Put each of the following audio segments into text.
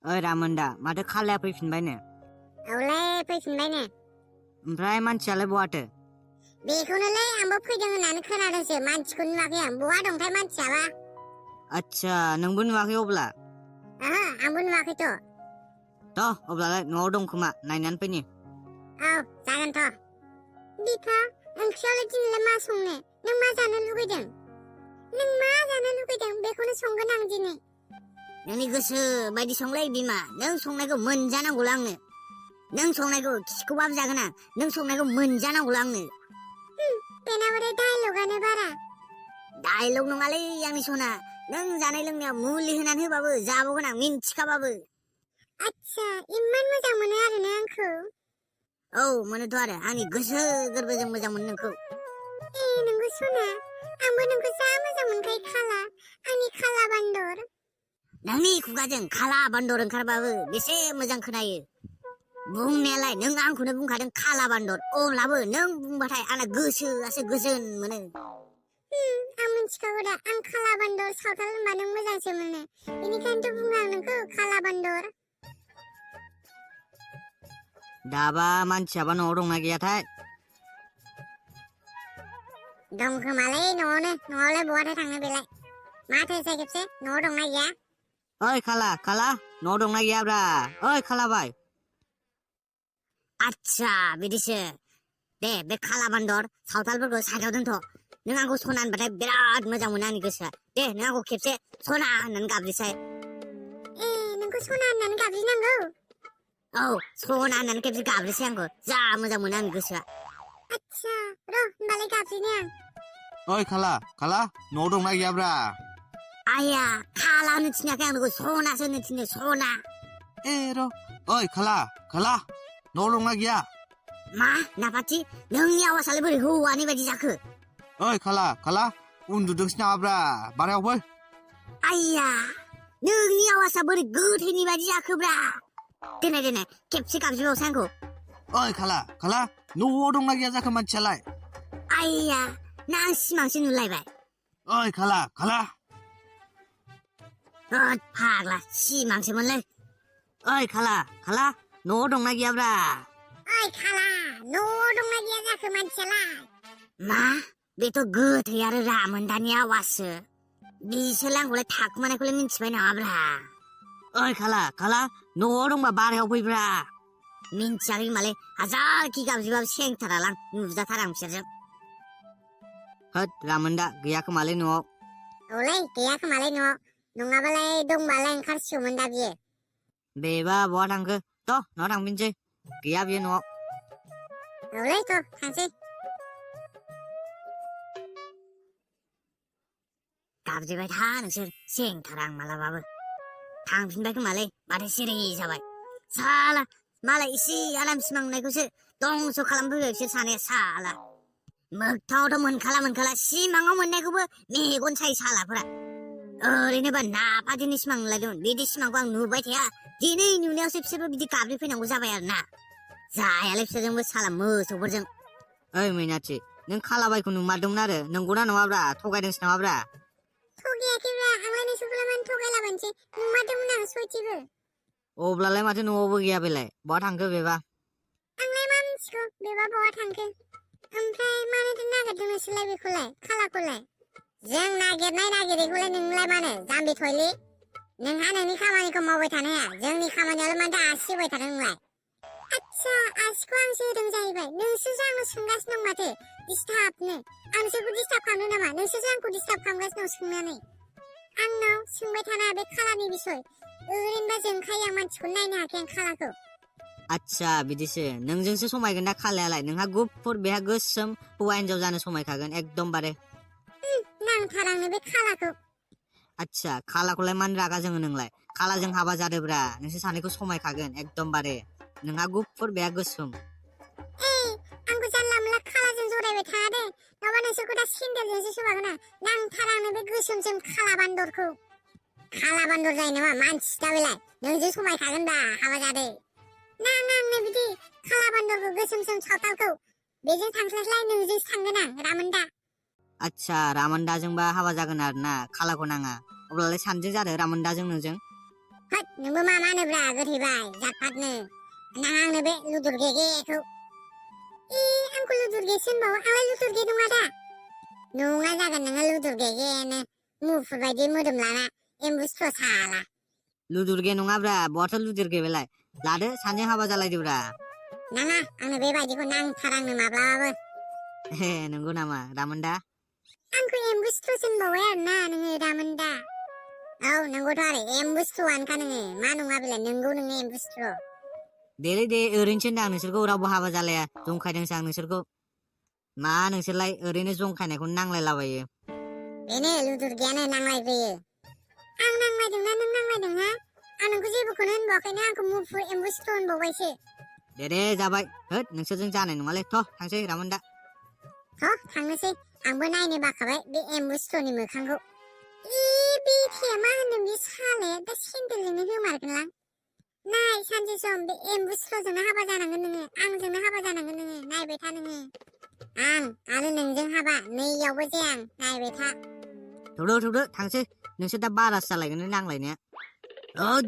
ओइ रामोनदा माथो खालाया फैफिनबायनो औलै फैफिनबायनो ओमफ्राय मानसियालाय बहाथो बेखौनोलै आंबो फैदों होननानै खोनादोंसो मानसिखौ नुवाखै आं बहा दंथाय मानसियाबा आच्छा नोंबो नुवाखै अब्ला ओहो आंबो नुवाखैथ' अब्लालाय न'आव दं खोमा नायनानै फैनि औ जागोनथ' बिफा ओंख्रियालाय दिनैलाय मा संनो नों मा जानो लुगैदों बेखौनो संगोन आं दिनै नोंनि गोसो बायदि संलै बिमा नों संनायखौ मोनजानांगौला आंनो नों संनायखौ खिखौबाबो जागोन आं नों संनायखौ मोनजानांगौला आंनो बेनाबाथाय डायलगानो बारा डायलग नङालै आंनि सना नों जानाय लोंनायाव मुलि होनानै होबाबो जाबावगोन आं मिन्थिखाबाबो आच्छा इमान मोजां मोनो आरोना आंखौ औ मोनोथ' आरो आंनि गोसो गोरबोजों मोजां मोनो नोंखौ नोंगौ सना आंबो नोंखौ जा मोजां मोनखायो खाला आंनि खाला बान्दर नोंनि खुगाजों खाला बान्दर ओंखारबाबो बेसे मोजां खोनायो बुंनायालाय नों आंखौनो बुंखादों खाला बान्दर अब्लाबो नों बुंबाथाय आंना गोसोआसो गोजोन मोनो आं मिथिखागौ दा आं खाला बान्दर सावथाल होनबा नों मोजांसो मोनो बेनिखायनोथ' बुङो आं नोंखौ खाला बान्दर दाबा मानसियाबा न'आव दंना गैयाथाय दं खोमालै न'आवलाय बहाथो थांनो बेलाय माथो होनसै खेबसे न'आव दंना गैया ओइ खाला न'आव दंना गैयाब्रा ओइ खालाबाय आच्छा बिदिसो दे बे खाला बान्दर सावथालफोरखौ साइडआव दोनथ' नों आंखौ सना होनबाथाय बिराद मोजां मोनो आंनि गोसोआ दे नों आंखौ खेबसे सना होननानै गाबज्रिसाय नोंखौ सना होननानै गाबज्रिनांगौ औ सना होननानै खेबसे गाबज्रिसाय आंखौ जा मोजां मोनो आंनि गोसोआ आच्छा र' होनबालाय गाबज्रिनि आं ओइ खाला न'आव दंना गैयाब्रा आया खाला होननो थिनाखै आं नोंखौ सनासो होननो थिनो सना ओइ खाला न'आव दंना गैया मा नापाथि नोंनि आवाजालाय बोरै हौवानि बायदि जाखो ओइ खाला उन्दुदोंसो नामाब्रा बारायाव फै आया नोंनि आवाजा बोरै गोथैनि बायदि जाखोब्रा देनाय खेबसे गाबज्रिबावसै आंखौ ओइ खाला न'आव दंना गैया जाखो मानसियालाय आया ना आं सिमांसो नुलायबाय ओइ खाला होद फाग्ला सिमांसोमोनलै ओइ खाला न'आव दंना गैयाब्रा ओइ खाला न'आव दंना गैया जाखो मानसियालाय मा बेथ' गोथै आरो रामोनदानि आवाजसो बिसोरलाय आंखौलाय थाखुमानायखौलाय मिन्थिबाय नामाब्रा ओइ खाला न'आव दंबा बारायाव फैब्रा मिन्थियाखै होनबालाय हाजारखि गाबज्रिबाबो सेंथारालां नुजाथारा आं बिसोरजों होद रामोनदा गैया खोमालै न'आव औलै गैया खोमालै न'आव नङाबालाय दंबालाय ओंखारसिगौमोन दा बियो बेबा बहा थांखो न'आव थांफिनसै गैया बियो न'आव औलै थ' थांसै गाबज्रिबाय था नोंसोर सेंथारा आं मालाबाबो थांफिनबाय खोमालै माथो सिरि जाबाय साला मालाय इसे आराम सिमां नुनायखौसो दंस' खालामफैबाय बिसोर सानैया साला मोगथाङावथ' मोनखाला सिमाङाव मोननायखौबो मेगन सायो सालाफोरा ओरैनोबा नापाथिनि सिमां नुलायदोंमोन बिदि सिमांखौ आं नुबाय थाया दिनै नुनायावसो बिसोरबो बिदि गाबज्रिफैनांगौ जाबाय आरो ना जायालै बिसोरजोंबो साला मोसौफोरजों ओइ मैनाथि नों खालाबायखौ नुमारदोंमोन आरो नंगौना नङाब्रा थगायदोंसो नामाब्रा थगायाखैब्रा आंलाय नोंसोरखौलाय मानो थगायलाबायनोसै नुमारदोंमोन आं सयथिबो अब्लालाय माथो न'आवबो गैया बेलाय बहा थांखो बेबा आंलाय मा मिथिगौ बेबा बहा थांखो ओमफ्राय मानोथो नागिरदों नोंसोरलाय बेखौलाय खालाखौलाय जों नागिरैखौलाय नोंलाय मानो जाम्बि थयलि नोंहा नोंनि खामानिखौ मावबाय थानो हाया जोंनि खामानियावलाय मानोथो आसि होबाय थादों नोंलाय आच्छा आसिखौ आंसो होदों जाहैबाय नोंसोरसो आंनाव सोंगासिनो दं माथो डिस्टार्बनो आं नोंसोरखौ डिस्टार्ब खालामनो नामा नोंसोरसो आंखौ डिस्टार्ब खालामगासिनो दं सोंनानै आंनाव सोंबाय थानाङा बे खालानि बिसय ओरैनोबा जोंखायो आं मानसिखौ नायनो हायाखै आं खालाखौ आच्छा बिदिसो नोंजोंसो समायगोन दा खालायालाय नोंहा गुफुर बेहा गोसोम हौवा हिनजाव जानो समायखागोन एकदमबारे नांथारा आंनो बे खालाखौ आच्छा खालाखौलाय मानो रागा जोङो नोंलाय खालाजों हाबा जादोब्रा नोंसोर सानैखौ समायखागोन एकदमबारे नोंहा गुफुर बेहा गोसोम आंखौ जानला मोनला खालाजों जरायबाय थाया दे नङाबा नोंसोरखौ दा सेन्देलजोंसो सोबागोन आं नांथारा आंनो बे गोसोमजों खाला बान्दरखौ खाला बान्दर जायो नामा मानसि दा बेलाय नोंजों समायखागोन दा हाबा जादो नाङा आंनो बिदि खाला बान्दरखौ गोसोम सावथालखौ बेजों थांस्लायस्लाय नोंजोंसो थांगोन आं रामोनदा आच्छा रामोनदाजोंबा हाबा जागोन आरो ना खालाखौ नाङा अब्लालाय सानैजों जादो रामोनदाजों नोंजों होद नोंबो मा होनोब्रा गोथैबाय जातपातनो नाङा आंनो बे लुदुर गेगेखौ आंखौ लुदुर गेसो होनबावो आंलाय लुदुर गे नङा दा नङा जागोन नोङो लुदुर गेगेनो मुफुर बायदि मोदोम लाना एम्बुस्ट्र साला लुदुरगे नङाब्रा बहाथो लुदुरगे बेलाय लादो सानैजों हाबा जालायदोब्रा नाङा आंनो बेबायदिखौ नांथारा आंनो माब्लाबाबो हे नंगौ नामा रामोनदा आंखौ एम्बुस्ट्रसो होनबावबाय आरोना नोङो रामोनदा औ नंगौथ' आरो एम्बुस्ट्रआनोखा नोङो मा नङा बेलाय नोंगौ नोङो एम्बुस्ट्र देलै दे ओरैनोसो होनदां नोंसोरखौ रावबो हाबा जालाया जंखायदोंसो आं नोंसोरखौ मा नोंसोरलाय ओरैनो जंखायनायखौ नांलायलाबायो बेनो लुदुर गेयानो नांलायग्रोयो आं नांलायदोंना नों नांलायदों हा आं नोंखौ जेबोखौनो होनबावाखैनो आंखौ मुफुर एम्बुस्ट्र होनबावबायसो दे जाबाय होद नोंसोरजों जानाय नङालै थ' थांसै रामोनदा थांनोसै आंबो नायनो बाखाबाय बे एम्बुस्ट्रनि मोखांखौ बेखेया मा होनदों बे सालाया दा सेन्देलजोंनो होमारगोनलां नाय सानसे सम बे एम्बुस्ट्रजोंनो हाबा जानांगोन नोङो आंजोंनो हाबा जानांगोन नोङो नायबाय था नोङो आं आरो नोंजों हाबा नैयावबो जाया आं नायबाय था थौदो थांसै नोंसोर दा बारासो जालायगोन नांलायनाया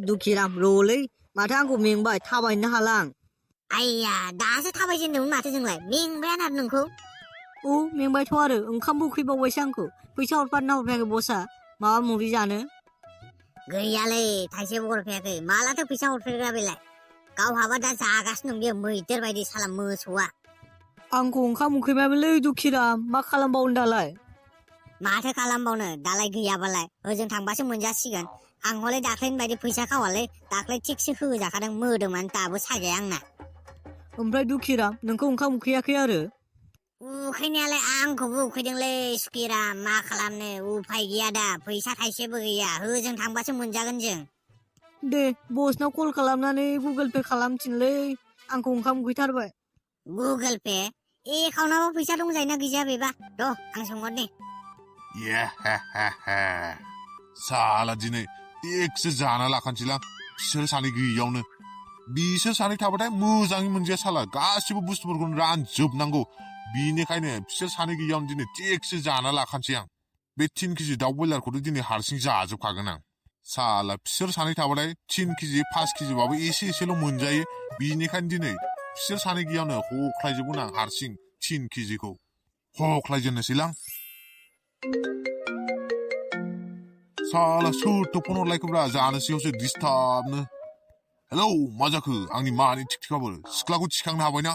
दुखिराम रलै माथो आंखौ मेंबाय थाबायनो हाला आं आइया दासो थाबायजेनदोंमोन माथो जोंलाय मेंबायानो आरो नोंखौ मेंबायथ' आरो ओंखामबो उखैबावबायसो आंखौ फैसा हरफादोंना हरफायाखै बसआ माबा मुभि जानो गैयालै थाइसेबो हरफायाखै मालाथो फैसा हरफेरग्रा बेलाय गावहाबा दा जागासिनो दं बेयो मैदेर बायदि साला मोसौआ आंखौ ओंखाम उखैबायमोनलै दुखिराम मा खालामबावनो दालाय माथो खालामबावनो दालाय गैयाबालाय ओजों थांबासो मोनजासिगोन आं हले दाख्लैनि बायदि फैसा खावालै दाख्लै थिगसे होजाखादों मोदोमानो दाबो सागाया आंना ओमफ्राय दुखिराम नोंखौ ओंखाम उखैयाखै आरो उखैनायालाय आंखौबो उखैदोंलै सुखिराम मा खालामनो उफाय गैया दा फैसा थाइसेबो गैया होजों थांबासो मोनजागोन जों दे बसनाव कल खालामनानै गुगोल पे खालामथिनलै आंखौ ओंखाम उखैथारबाय गुगोल पे एकाउन्टाव फैसा दंजायोना गैया बेबा र' आं सोंहरनि साला दिनै एकसो जाना लाखानोसैलां बिसोर सानै गैयियावनो बिसोर सानै थाबाथाय मोजाङै मोनजाया साला गासिबो बुस्थुफोरखौनो रानजोबनांगौ बिनिखायनो बिसोर सानै गैयियावनो दिनै थिगसे जाना लाखानोसै आं बे 3 केजि दाउ बयलारखौथ' दिनै हारसिं जाजोबखागोन आं साला बिसोर सानै थाबाथाय 3 केजि 5 केजिबाबो एसेल' मोनजायो बिनिखायनो दिनै बिसोर सानै गैयियावनो हख्लायजोबगोन आं हारसिं 3 केजिखौ हख्लायजेननोसैलां साला सोरथो फन हरलायखोब्रा जानोसैयावसो डिस्टार्बनो हेलौ मा जाखो आंनि मानि थिखथिखाफोर सिख्लाखौ थिखांनो हाबायना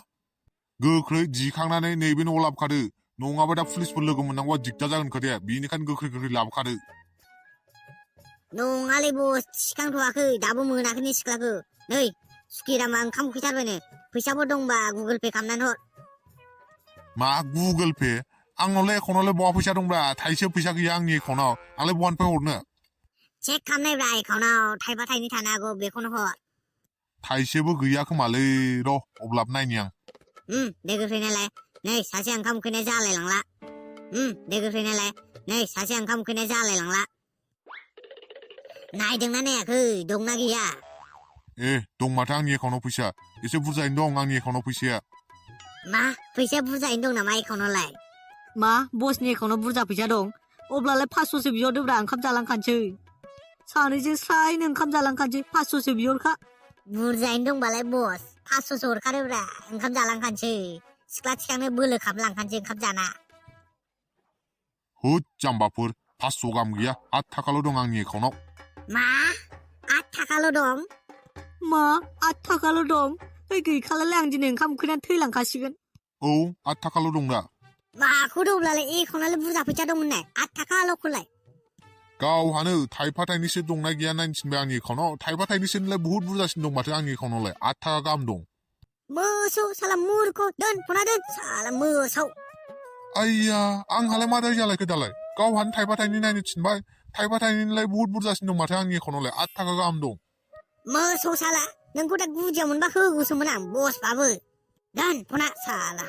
गोख्रै दिखांनानै नैबे न'आव लाबोखादो नङाबा दा पुलिसफोर लोगो मोननांगौआ दिगदार जागोन खोथाया बिनिखायनो गोख्रै लाबोखादो नङालै बस थिखांथ'वाखै दाबो मोनाखैनो सिख्लाखौ नै सुखिरामा ओंखाम उखैथारबायनो फैसाफोर दंबा गुगोल पे खालामनानै हर मा गुगोल पे आंनावलाय एकाउन्टावलाय बहा फैसा दंब्रा थाइसे फैसा गैया आंनि एकाउन्टाव आंलाय बहानिफ्राय हरनो चेक खालामनायब्रा एकाउन्टाव थाइबा थाइनै थानो हागौ बेखौनो हर थाइसेबो गैया खोमालै र' अब्लाबो नायनि आं दे गोख्रै नायलाय नै सासे ओंखाम उखैनाय जालायलांला दे गोख्रै नायलाय नै सासे ओंखाम उखैनाय जालायलांला नायदोंना नायाखै दंना गैया दं माथो आंनि एकाउन्टाव फैसा एसे बुरजायैनो दं आंनि एकाउन्टाव फैसाया मा फैसाया बुरजायैनो दं नामा एकाउन्टावलाय मा बसनि एकाउन्टाव बुरजा फैसा दं अब्लालाय 500सो बिहरदोब्रा ओंखाम जालांखानोसै सानैजों स्रायनो ओंखाम जालांखानोसै 500सो बिहरखा बुरजायैनो दंबालाय बस 500सो हरखादोब्रा ओंखाम जालांखानोसै सिख्ला थिखांनो बोलो खालामलांखानोसै ओंखाम जाना होद जाम्बाफोर 500 गाहाम गैया 8 थाखाल' दं आंनि एकाउन्टाव मा 8 थाखाल' दं मा 8 थाखाल' दं गैखालालाय आं दिनै ओंखाम उखैनानै थैलांखासिगोन औ 8 थाखाल' दं दा माखौ दंब्लालाय एकाउन्टावलाय बुरजा फैसा दंमोननाय 8 थाखाल'खौलाय गावहानो थाइफा थाइनैसो दंना गैया नायनो थिनबाय आंनि एकाउन्टाव थाइफा थाइनैसोनिलाय बुहुत बुरजासिन दं माथो आंनि एकाउन्टावलाय 8 थाखा गाहाम दं मोसौ साला मुरख दोन फना दोन साला मोसौ आइया आंहालाय मा दाय जालायखो दालाय गावहानो थाइफा थाइनै नायनो थिनबाय थाइफा थाइनैनिलाय बुहुत बुरजासिन दं माथो आंनि एकाउन्टावलाय 8 थाखा गाहाम दं मोसौ साला नोंखौ दा गुदियाव मोनबा होगौसोमोन आं बसबाबो दोन फना साला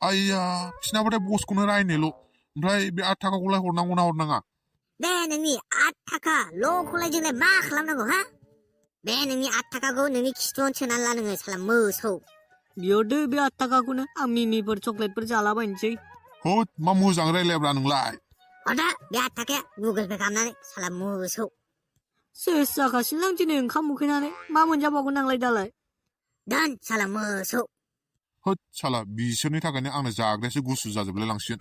आइया बिसिनाबाथाय बसखौनो रायनोल' ओमफ्राय बे 8 थाखाखौलाय हरनांगौना हरनाङा बे नोंनि 8 थाखा ल'खौलाय जोंलाय मा खालामनांगौ हा बे नोंनि 8 थाखाखौ नोंनि खिथुआवनो सोनानै ला नोङो साला मोसौ बिहरदो बे 8 थाखाखौनो आं मिमिफोर चक्लेटफोर जालाबायनोसै होद मा मोजां रायलायब्रा नोंलाय हरदा बे 8 थाखाया गुगोल पे खालामनानै साला मोसौ सेस जागासिनोलां दिनै ओंखाम उखैनानै मा मोनजाबावगोन आंलाय दालाय दोन साला मोसौ होद साला बिसोरनि थाखायनो आंनो जाग्रायासो गुसु जाजोबलाय लांसिगोन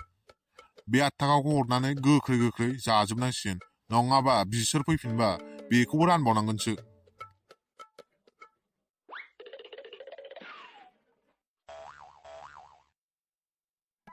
बे 8 थाखाखौ हरनानै गोख्रै जाजोबनांसिगोन नङाबा बिसोर फैफिनबा बेखौबो रानबावनांगोनसो